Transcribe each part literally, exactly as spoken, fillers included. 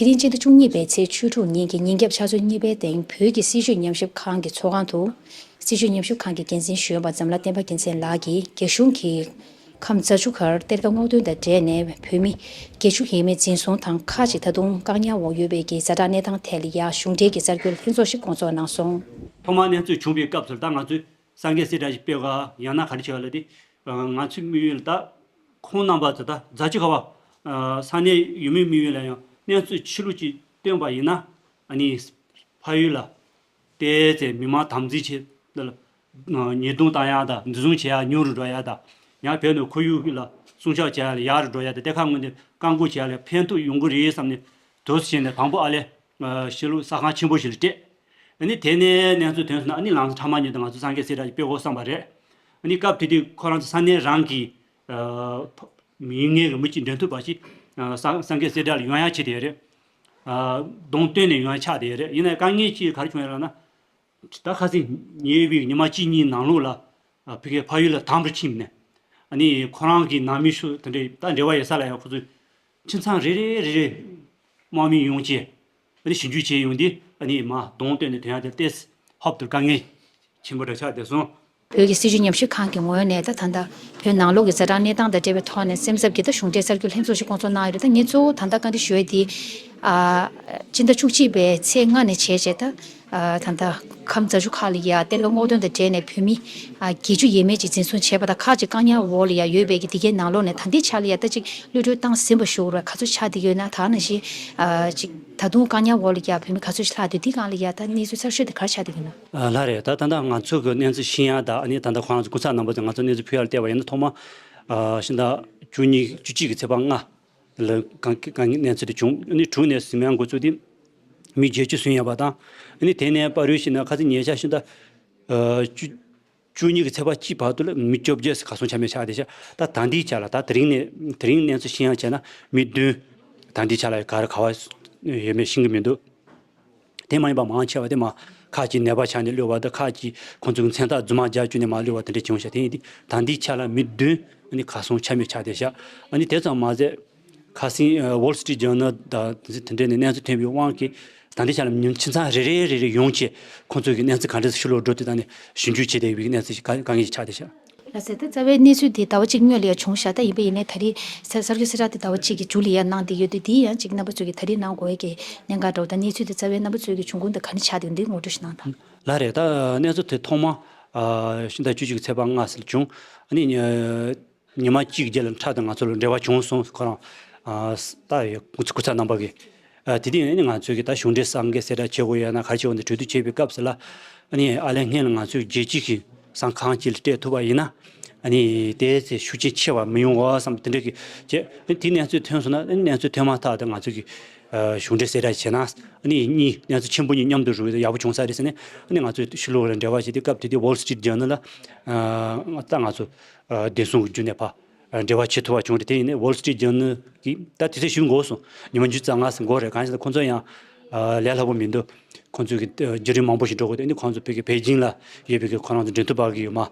དེ་རིང་སྤྱི་ཟླ་བཅུ་གཉིས་པའི་ཚེས་བཅུ་དྲུག་ཉིན་གྱི་ཉིན་རྒྱབ་ཆུ་ཚོད་གཉིས་པའི་སྟེང་བོད་ཀྱི་སྲིད་བྱུས་ཉམས་ཞིབ་ཁང་གི་ཚོགས་ཁང་དུ། སྲིད་བྱུས་ཉམས་ཞིབ་ཁང་གི་འགན་འཛིན་གཞོན་པ་འཛམ་ལྷ་བསྟན་པ་རྒྱལ་མཚན་ལགས་ཀྱིས་རྒྱ་གཞུང་གིས་ཁམས་རྫ་ཆུ་ཁར་གཏེར་ཁ་སྔོག་འདོན་དང་འབྲེལ་ནས་བོད་མི་བརྒྱད་ཅུ་ཡས་མས་འཛིན་བཟུང་དང་ཁག་ཅིག་ད་དུང་བཀག་ཉར་འོག་ཡོད་པའི་གི་ཛ་དྲག་གནས་སྟངས་ཐད་ལ་ཡ་གཞུང་འབྲེལ་གྱི་གསར་འགྱུར་ལྷན་ཚོགས་ཤིག་སྐོང་ཚོགས་གནང་སོང་། ཐོག་མར་གནས་ཚུལ་བྱུང་བའི་སྐབས་སུ་ད་ང་ཚོས་གསར་འགོད་གསལ་བསྒྲགས་ཤིག་སྤེལ་ག་ཡང་ན་ག་རེ་བྱེད་ག་ལབ་དུས། ང་ཚོའི་དམིགས་ཡུལ་ལ་ད་ཁོང་རྣམ་པ་ཚོ་ད་རྫ་ཆུ་ཁ་བ་ས་གནས་ཡུལ་མིའི་དམིགས་ཡུལ་ལ་ཡང་གནས་ཚུལ་ཕྱི་ལོགས་ཅིག་བཏོན་པ་ཡིན་ན། ཨ་ནི་ཕ་ཡུལ་ལ་བལྟས་ཚེ་མི་མང་དམ་འཛིན་བྱེད་ལ་ཉེས་རྡུང་བཏང་ཡག་དང་འཛིན་བཟུང་བྱེད་ཡག་ཉུང་རུ་འགྲོ་ཡག་དང་། ཡང་བོད་ནང་ཁོར་ཡུག་ལ་སྲུང་སྐྱོབ་བྱེད་ཡག་ལ་ཡག་རུ་འགྲོ་ཡག་དང་། གཏེར་ཁ་སྔོག་འདོན་བཀག་འགོག་བྱེད་ཡག་ལ་ཕན་ཐོགས་ཡོང་གི་རེད་བསམ་ནས་དུས་སུ་བྱས་ནས་དང་པོ་ཨ་ལས་ཕྱི་ལོགས་གསར་ཁང་ཆེན་པོ་ཞིག་ལ་སྤྲད། ཨ་ནི་དེ་ནས་གནས་ཚུལ་ཐོན་སོང་ན། ཨ་ནི་ལམ་སང་ཕྲ་མ་ཉིད་དུ་ང་ཚོ་གསར་འགོད་གསལ་བསྒྲགས་ཤིག་སྤེལ་དགོས་བསམ་པ་རེད། ཨ་ནི་སྐབས་དེ་དུས་ཁོ་རང་ཚོ་ས་གནས་རང་གི་ཡིན་ངེས་ཀྱི་མི་གཅིག་འབྲེལ་མཐུད་པ་ཞིག་གསར་འགོད་གསལ་བསྒྲགས་ལ་ཡོང་ཡག་བྱས་བསྡད་ཡོད་རེད། གདོང་སྟོན་ནས་ཡོང་ཡག་ཆགས་བསྡད་ཡོད་རེད། ཡིན་ནའི་དཀའ་ངལ་གཅིག་ག་རེ་བྱུང་ཡོད་ལབ་ན། ད་ཁ་སང་ཉེ་བའི་ཉི་མ་གཅིག་གཉིས་ནང་ལོགས་ལ་ཨ་ཕ་གིའི་ཕ་ཡུལ་ལ་དམ་དུ་ཕྱིན་ནས། ཨ་ནི་ཁོ་རང་གི་ནང་མི་ཤོག་དེ་འདྲའི་ད་འབྲེལ་བ་ཡོད་ས་ལ་ཡང་ཁོ་ཚོས་ཁྱིམ་ཚང་རེ་རེ་རེ་རེ་དམག་མི་ཡོང་བྱས། ཨ་ནི་ཞིབ་འཇུག་བྱས་ཡོང་དུས། ཨ་ནི་མར་གདོང་སྟོན་ནས་ཐོན་ཡག་དེ་ཏོག་ཙམ་ཧོབ་ཏེ་དཀའ་ངལ་ཆེན་པོ་འདྲ་ཆགས་བསྡད་སོང་། བོད་ཀྱི་སྲིད་བྱུས་ཉམས་ཞིབ་ཁང་གི་ངོས་ནས་ད་ད་ལྟ་བོད་ནང་ལོགས་ཀྱི་ཛ་དྲག་གནས་སྟངས་དང་འབྲེལ་བའི་ཐོག་ནས་སེམས་འཚབ་ཀྱི་ད་གཞུང་འབྲེལ་གསར་འགྱུར་ལྷན་ཚོགས་ཤིག་སྐོང་ཚོགས་གནང་ཡོད་རེད། ད་ངས་གཙོ་བོ་ད་ལྟ་བཀའ་འདྲི་ཞུ་ཡས་དེ། ཨ། སྤྱི་ཟླ་བཅུ་གཅིག་པའི་ཚེས་ལྔ་ནས་བྱས་བྱས་ད། ཨ། ད་ལྟ་ཁམས་རྫ་ཆུ་ཁ་ལ་ཡ་གཏེར་ཁ་སྔོག་འདོན་དང་འབྲེལ་ནས་བོད་མི་ཨ་བརྒྱད་ཅུ་ཡས་མས་ཅིག་འཛིན་བཟུང་བྱས་པ་དང་། ཁག་ཅིག་བཀག་ཉར་འོག་ལ་ཡ་ཡོད་པའི་གི་དེ་གའི་ནང་ལོགས་ནས་ད་ལྟའི་ཆ་ལ་ཡ་ད་ཅིག་གློད་གྲོལ་བཏང་ཟིན་པ་ཞུ་དགོས་རེད། ག་ཚོད་ཆགས་བསྡད་ཡོད་ན། ད་ནང་བཞིན་ཨ་ཅིག་ད་དུང་བཀག་ཉར་འོག་ལ་ཡ་བོད་མི་ག་ཚོད་ཅིག་ལྷག་འདུག་དེའི་སྒང་ལ་ཡ་ད་གནས་ཚུལ་གསར་ཤོས་དེ་ག་རེ་ཆགས་བསྡད་ཡོད་ན། ཨ་ལགས་རེད། ད་ད་ལྟ་ང་ཚོ་གི་གནས་ཚུལ་ཤེས་ཡག་དང་། ཨ་ནི་ད་ལྟ་ཁོ་རང་ཚོ་སྐུ་ཚབ་རྣམ་པ་ཚོས་ང་ཚོ་གནས་ཚུལ་ཕུལ་ཡག་ལ་བལྟས་པ་ཡིན་ན། ཐོག་མ་ཨ་ཕྱི་ཟླ་བཅུ་གཉིས་བཅུ་གཅིག་གི་ཚེས་པ་ལྔ་ལ་དཀའ་ངལ་གནས་ཚུལ་དེ་བྱུང་། ཨ་ནི་དྲུག་ནས་ཟིན་མ་འགོ་བཙུགས་ཏེ་མི་བརྒྱད་ཅུ་ཟིན་ཡོད་པ་དང་། ཨ་ནི་དེ་ནས་བར་དུ་ཞིག་ན་ཁ་སང་ཉེ་ཆར་ཕྱི་ཟླ་ཨ་བཅུ་བཅུ་གཉིས་ཀྱི་ཚེས་པ་གཅིག་བར་དུ་ལ་མི་བཅོ་བརྒྱད་ཙམ་གར་སོང་ཆ་མེད་ཆགས་བསྡད་ཤག་ད་ད་ལྟའི་ཆ་ལ་ད་དེ་རིང་ནས་དེ་རིང་གནས་ཚུལ་ཤེས་ཡག་བྱས་ན་མི་བདུན་ད་ལྟའི་ཆ་ལ་ག་རེ་ག་བ་ཡོད་མེད་ཤེས་ཀྱི་མི་འདུག་དེ་མ་ཡིན་པ་མང་ཆེ་བ་དེ་མར་ཁག་ཅིག་ནད་པ་ཆགས་ནས་གློད་པ་དང་། ཁག་ཅིག་ཁོང་ཚོའི་མཚན་རྟགས་རྫུན་མ་སྦྱར་བཅུག་ནས་མར་གློད་པ་དེ་འདྲ་བྱུང་ཤག་དེ་ཡིན་དུས་ད་ལྟའི་ཆ་ལ་མི་བདུན་ཨ་ནི་གར་སོང་ཆ་མེད་ཆགས་བསྡད་ཤག་ཨ་ནི་དེ་ཙམ་མ་ཟད། ཁ་སང་ཨ་Wall Street Journal་དང་དེ་འདྲ་ནས་གནས་ཚུལ་ཐོན་པའི་དབང་གིས། ད་ལྟའི་ཆ་ལ་མི་ཁྱིམ་ཚང་རེ་རེ་རེ་རེ་ཡོང་བྱས་ཁོང་ཚོ་གི་གནས་ཚུལ་ག་འདྲ་ཕྱི་ལོགས་འགྲོ་དུས་ད་ནས་ཞིབ་འཇུག་བྱེད་བསྡད་པའི་གནས་ཚུལ་ཞིག་དཀའ་དཀའ་ངལ་ཞིག་ཆགས་བསྡད་ཤག་ལགས་སོ། ད་རྩ་བའི་གནས་ཚུལ་འདི་ཟླ་བ་གཅིག་སྔོན་ལ་ཡང་བྱུང་ཤག་ད་ཡིན་པ་ཡིན་ནའི་ད་རེས་གསར་གསར་འགྱུར་གསལ་བསྒྲགས་འདི་ཟླ་བ་གཅིག་གི་མཇུག་ལ་ཡང་གནང་བསྡད་ཡོད་དུས། འདི་ཡང་ཅིག་རྣམ་པ་ཚོས་ཀྱིས་ད་རེས་གནང་དགོས་ཀྱི་གནད་འགག་འདྲ་བོ་དང་། གནས་ཚུལ་འདི་རྩ་བའི་རྣམ་པ་ཚོས་ཀྱི་བྱུང་ཁུངས་དེ་ག་ནས་ཆགས་བསྡད་ཡོད་འདི་ངོ་སྤྲོད་ཞིག་གནང་དང་། ལགས་རེད། ད་གནས་ཚུལ་དེ་ཐོག་མ་ཨ་ཕྱི་ཟླ་བཅུ་གཅིག་གི་ཚེས་པ་ལྔ་ཟིན་བྱུང་། ཨ་ནི་ཨ་ཉི་མ་གཅིག་རྗེས་ལ་འཕྲལ་དུ་ང་ཚོ་ལ་འབྲེལ་བ་བྱུང་སོང་། ཁོ་རང་ཨ་ད་ཡོད་སྐུ་སྐུ་ཚབ་རྣམ་པ་གིས། ཨ་དེ་དུས་ཨ་ནི་ང་ཚོས་ཀྱི་ད་གཞུང་འབྲེལ་གསར་འགོད་གསལ་བསྒྲགས་བྱེད་དགོས་ཡོད་ན་ག་རེ་བྱེད་དགོས་འདི་གྲོས་བསྡུར་བྱེད་པའི་སྐབས་སུ་ལ། ཨ་ནི་ཨ་ལས་སྔོན་ལ་ང་ཚོས་རྒྱལ་སྤྱི་གི་གསར་ཁང་གཅིག་ལ་སྤྲད་ཐུབ་པ་ཡིན་ན། ཨ་ནི་དེ་ཚེ་ཤུགས་རྐྱེན་ཆེ་བ་མི་ཡོང་བ་བསམ་དེ་འདྲ་གི་བྱས། ཨ་ནི་དེ་གནས་ཚུལ་ཐོན་སོང་ན། ཨ་ནི་གནས་ཚུལ་ཐོན་མ་ཐག་ཏུ་ང་ཚོས་ཀྱི་ཨ་གཞུང་འབྲེལ་གསལ་བསྒྲགས་བྱས་ན། ཨ་ནི་གཉིས་གནས་ཚུལ་ཆེན་པོ་གཉིས་མཉམ་དུ་རུབ་ཡག་པོ་བྱུང་ས་རེད་ཟེར་ནས། ཨ་ནི་ང་ཚོས་ཕྱི་ལོགས་ལ་འབྲེལ་བ་བྱས་ཏེ། སྐབས་དེ་དུས་Wall Street Journal་ལ་ཨ་ད་ང་ཚོ་ཨ་བདེ་སྲུང་གི་བརྒྱུད་ནས་ཕར་ཨ་འབྲེལ་བ་བྱེད་ཐུབ་པ་བྱུང་རེད། དེ་ཡིན་ནའི་Wall Street Journal་གིས་ད་དུས་ཚོད་ཞིག་འགོར་སོང་། ཉི་མ་བཅུ་རྩ་ལྔ་ཙམ་འགོར་རེད། གང་ཡིན་ཟེར་ན་ཁོང་ཚོ་ཡང་ཨ་ལས་སླ་པོ་མི་འདུག་ཁོང་ཚོས་ཀྱི་ཨ་བརྒྱུད་རིམ་མང་པོ་ཞིག་འགྲོ་དགོས། དེ་ནི་ཁོང་ཚོ་བོད་ཀྱི་པེ་ཅིང་ལ་ཡོད་པའི་གི་ཁོ་རང་ཚོ་འབྲེལ་མཐུད་པ་གི་ཡོད་མ།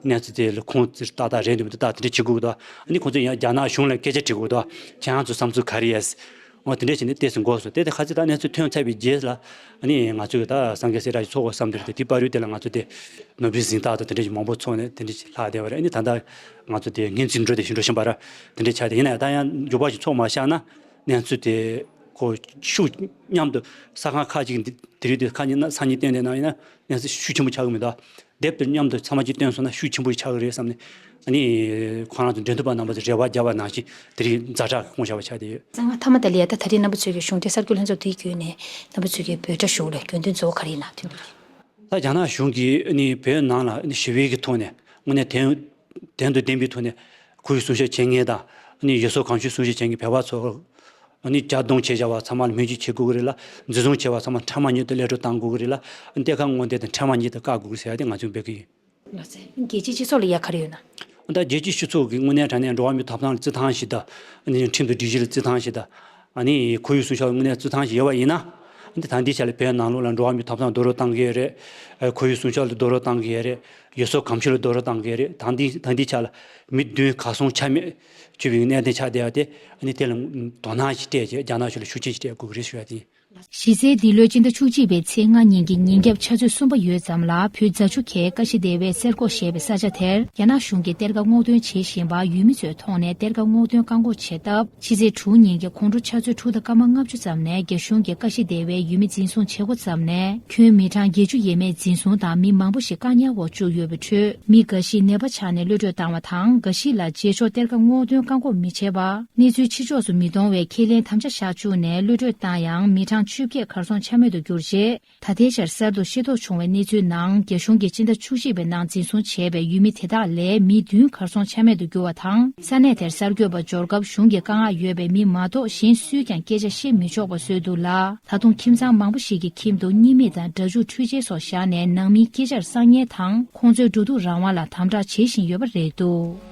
གནས་ཚུལ་དེ་ལ་ཁུངས་ཙི་ཏག་ཏག་རེད་འདུག་མི་འདུག་ད་དེ་འདྲ་བྱེད་དགོས་ཀྱི་འདུག་ཨ་ནི་ཁོང་ཚོ་ཡང་རྒྱ་ནག་གཞུང་ལ་སྐད་ཆ་དྲི་དགོས་འདུག་ཁྱེད་རང་ཚོ་བསམ་ཚུལ་ག་རེ་ཡོད། འོ་དེ་འདྲ་བྱས་ནས་ཏོག་ཙམ་འགོར་སོང་། དེ་དེ་ཁ་ཚིག་ད་གནས་ཚུལ་ཐོན་ཚར་བའི་རྗེས་ལ། ཨ་ནི་ང་ཚོས་ཀྱི་ད་གསར་འགོད་གསལ་བསྒྲགས་ཤིག་ཚོགས་དགོས་བསམ་དེ་རེད། དེ་བར་དུ་དེ་ལ་ང་ཚོ་དེ་ནོར་བུའི་གཟེངས་རྟགས་དང་དེ་འདྲ་ཞིག་མང་པོ་ཚོགས་ནས་དེ་འདྲ་ཞིག་ལྷག་བསྡད་པ་རེད། ཨ་ནི་ད་ལྟ་ང་ཚོ་དེ་སྔོན་རྩིས་འགྲོ་དེ་ཞིག་འགྲོ་བཞིན་པ་ར། དེ་འདྲ་ཆགས་ཏེ། ཡིན་ན་ཡང་ད་ཡང་མགྱོགས་པ་ཞིག་ཚོགས་མ་བཞག་ན་གནས་ཚུལ་དེ་ཁོ་ཤུགས་མཉམ་དུ་གསར་ཁང་ཁག་ཅིག་འདི་དེ་རིང་དེ་ཁ་ཉིན་ན་སང་ཉིན་བཏོན་བསྡད་གནང་ཡིན་ན་གནས་ཚུལ་ཤུགས་ཆེན་པོ་ཆགས་ཀྱི་མི་འདུག་དེབ་དེ་མཉམ་དུ་ཚང་མ་གཅིག་བཏོན་སོང་ན་ཤུགས་ཆེན་པོ་ཆགས་ཀྱི་རེད་བསམ་ནས། ཨ་ནི་ཁོ་རང་ཚོ་འབྲེལ་མཐུད་པ་རྣམ་པ་ཚོས་རེ་བ་བརྒྱབ་པ་ནང་བཞིན་དེ་རིང་ཛ་དྲག་སྐོང་བཞག་པ་ཆགས་བསྡད་ཡོད། གསང་སྔགས་མཐའ་མ་དེ་ལ་ཡ་ད་ད་རེས་རྣམ་པ་ཚོས་ཀྱི་གཞུང་འབྲེལ་གསར་འགྱུར་ལྷན་ཚོགས་དེའི་བརྒྱུད་ནས་རྣམ་པ་ཚོས་ཀྱི་འབོད་སྒྲ་ཞུ་ལ་དགོས་འདུན་གཙོ་བོ་ག་རེ་ཡིན་ན་ཐོན་གྱི་རེད། ད་རྒྱ་ནག་གཞུང་གིས་ཨ་ནི་བོད་ནང་ལ་ཨ་ནི་ཞི་བའི་གི་ཐོག་ནས་དངོས་གནས་དོན་དོན་དང་ལྡན་པའི་ཐོག་ནས་ཁོར་ཡུག་སྲུང་སྐྱོབ་བྱེད་མཁན་དང་། ཨ་ནི་ཡུལ་སྲོལ་གོམས་གཤིས་སྲུང་སྐྱོབ་བྱེད་མཁན་བོད་པ་ཚོ་ཨ་ནི་གྱ་སྟོན་བྱས་བཞག་པ་ཚང་མ་ལ་སྨན་བཅོས་བྱེད་དགོས་ཀྱི་རེད་ལ། འཛིན་བཟུང་བྱས་པ་ཚང་མ་ཕྲ་མ་ཉིད་དུ་གློད་གྲོལ་གཏང་དགོས་ཀྱི་རེད་ལ། གཏེར་ཁ་སྔོག་འདོན་དེ་ཕྲ་མ་ཉིད་དུ་བཀག་དགོས་ཀྱི་ཟེར་ཡ་དེ་ང་ཚོས་འབོད་ཀྱི་ཡིན། རྒྱལ་སྤྱིའི་སྤྱི་ཚོགས་ལ་ཡ་ག་རེ་ཡོད་ན། ད་རྒྱལ་སྤྱིའི་སྤྱི་ཚོགས་ཀྱིས་དངོས་གནས་དྲང་གནས་འགྲོ་བ་མིའི་ཐོབ་ཐང་ལ་བརྩི་སྟངས་ཤིག་དང་། ཨ་ནི་ཁྲིམས་དང་སྒྲིག་གཞི་ལ་བརྩི་སྟངས་ཤིག་དང་། ཨ་ནི་ཁོར་ཡུག་སྲུང་སྐྱོབ་ལ་དངོས་གནས་བརྩི་སྟངས་ཤིག་ཡོད་པ་ཡིན་ན། འདི་ད་ལྟའི་ཆ་ལ་བོད་ནང་ལོགས་ལ་འགྲོ་བ་མིའི་ཐོབ་ཐང་རྡོག་རོལ་བཏང་གི་ཡོད་རེད། ཁོར་ཡུག་སྲུང་སྐྱོབ་ལ་རྡོག་རོལ་བཏང་གི་ཡོད་རེད། ཡུལ་སྲོལ་གོམས་གཤིས་ལ་རྡོག་རོལ་བཏང་གི་ཡོད་རེད། ད་ལྟའི་ད་ལྟའི་ཆ་ལ་མི་བདུན་གར་སོང་ཆ་མེད་བཅུག་པའི་གནད་དོན་ཆགས་བསྡད་ཡོད་དེ། ཨ་ནི་དེ་ལ་དོ་སྣང་ཞིག་སྤྲད་རྗེས་རྒྱ་ནག་གཞུང་ལ་ཤུགས་རྐྱེན་ཞིག་སྤྲད་དགོས་ཀྱི་རེད་ཞུ་ཡ་དེ་ཡིན། གཞི་རྩའི་འདི་ལོའི་སྤྱི་ཟླ་བཅུ་གཅིག་པའི་ཚེས་ལྔ་ཉིན་གྱི་ཉིན་རྒྱབ་ཆུ་ཚོད་གསུམ་པ་ཡོལ་ཙམ་ལ་བོད་རྫ་ཆུ་ཁའི་ཀ་ཤི་སྡེ་བའི་སེར་ཀོ་ཞེས་པའི་ས་ཆ་དེར་རྒྱ་ནག་གཞུང་གིས་གཏེར་ཁ་སྔོག་འདོན་བྱེད་བཞིན་པ་ཡུལ་མི་ཚོའི་ཐོག་ནས་གཏེར་ཁ་སྔོག་འདོན་བཀག་འགོག་བྱས་སྟབས། ཕྱི་ཚེས་དྲུག་ཉིན་གྱི་དགོང་དྲོ་ཆུ་ཚོད་དྲུག་དང་སྐར་མ་ལྔ་བཅུ་ཙམ་ནས་རྒྱ་གཞུང་གིས་ཀ་ཤི་སྡེ་བའི་ཡུལ་མི་འཛིན་བཟུང་བྱེད་འགོ་བརྩམས་ནས། ཁྱོན་མི་གྲངས་བརྒྱད་ཅུ་ཡས་མས་འཛིན་བཟུང་དང་མི་མང་པོ་ཞིག་བཀག་ཉར་འོག་བཅུག་ཡོད་པའི་ཁྲོད། མི་འགའ་ཞིག་ནད་པ་ཆགས་ནས་གློད་གྲོལ་བཏང་བ་དང་། འགའ་ཞིག་ལ་རྗེས་ཕྱོགས་གཏེར་ཁ་སྔོག་འདོན་བཀག་འགོག་མི་བྱེད་པ། གནས་ཚུལ་ཕྱི་ཕྱོགས་སུ་མི་གཏོང་བའི་ཁས་ལེན་དམ་བཅའ་བཞག་བཅུག་ནས་གློད་གྲོལ་བཏང་ཡང་། མི་གྲངས་བཅོ་བརྒྱད་གར་སོང་ཆ་མེད་དུ་གྱུར་རྗེས། ད་ལྟའི་ཆར་གསར་དུ་ཤེས་རྟོགས་བྱུང་བའི་གནས་ཚུལ་ནང་། རྒྱ་གཞུང་གིས་སྤྱི་ཟླ་བཅུ་གཅིག་པའི་ནང་འཛིན་བཟུང་བྱས་པའི་ཡུལ་མི་དེ་དག་ལས་མི་བདུན་གར་སོང་ཆ་མེད་དུ་གྱུར་བ་དང་། ས་གནས་དེར་གསར་འགོད་པ་འབྱོར་སྐབས་གཞུང་གི་བཀའ་མངགས་ཡོད་པའི་མི་མ་གཏོགས་གཞན་སུས་ཀྱང་སྐད་ཆ་བཤད་མི་ཆོག་པ་བཟོས་འདུག་ལ། ད་དུང་ཁྱིམ་ཚང་མང་པོ་ཞིག་གི་ཁྱིམ་དུ་གཉེན་མི་དང་སྒྲ་འཇུག་འཕྲུལ་ཆས་སོགས་བཞག་ནས་ནང་མིའི་སྐད་ཆར་གསང་ཉན་དང་། ཁོང་ཚོའི་འགྲོ་འདུག་རང་དབང་ལ་དམ་དྲག་བྱེད་བཞིན་ཡོད་པ་རེད་འདུག།